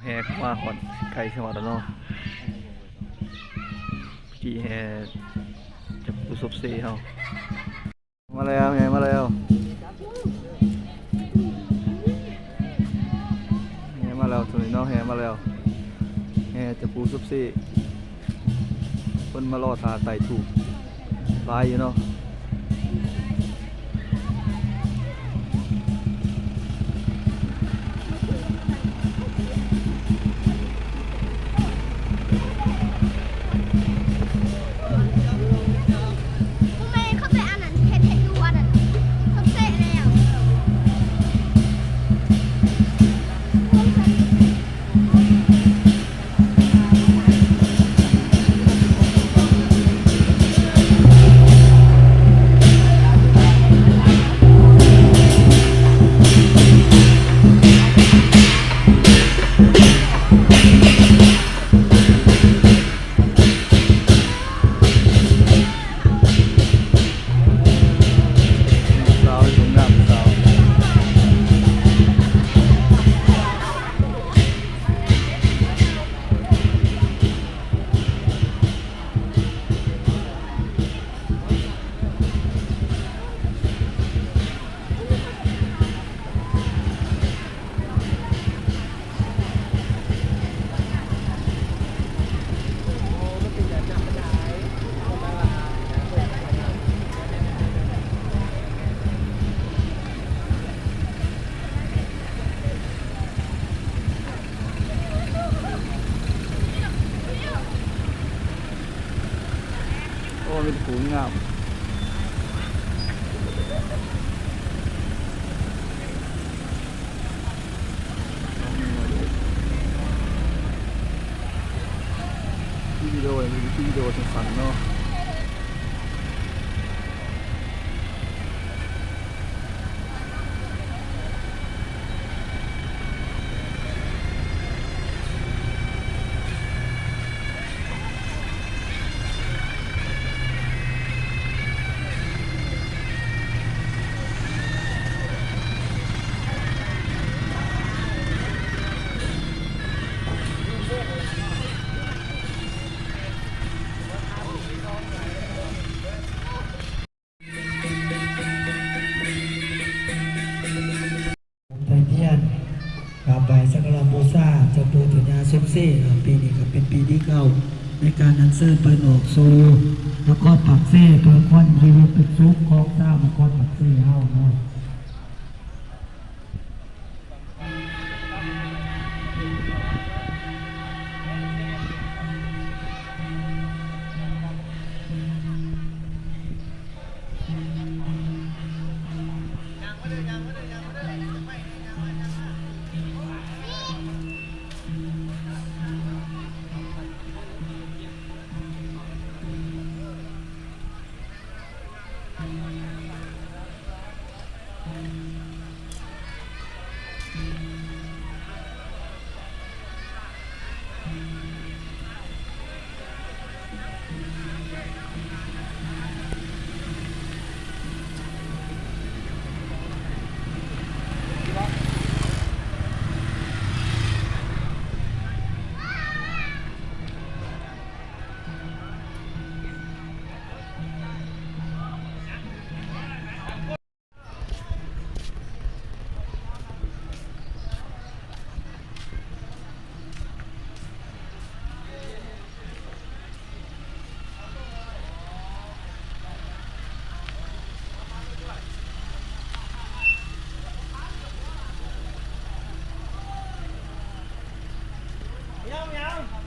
ແຫ່ເຂົ້າມາຮອດ ໃກ້ຊິຮອດແລ້ວເນາະ ພິທີແຫ່ຈັບປູສົບເຊເຮົາ. ມາແລ້ວ ແຫ່ມາແລ້ວ ແຫ່ມາແລ້ວ ໂຕນີ້ເນາະ ແຫ່ມາແລ້ວ ແຫ່ຈັບປູສົບເຊ ຄົນມາລໍຖ້າໄຕ້ທູບຫຼາຍຢູ່ເນາະ. ສາວສົມງາມສາວ. ໂອ້ ມີແຕ່ຜູ້ງາມ. ວິດີໂອ ວິດີໂອສັ້ນໆເນາະ. ໄປທຽນ ກາບໄຫວ້ສັກກາລະບູຊາເຈົ້າປູພະຍາສົມເຊເນາະ. ປີນີ້ກໍເປັນປີທີເກົ້າໃນການອັນເຊີນເພິ່ນອອກສູ່ນະຄອນປາກເຊ ເພື່ອຄວາມຢູ່ເປັນສຸກຂອງຊາວນະຄອນປາກເຊເຮົາເນາະ. ເອົາ ເອົາ.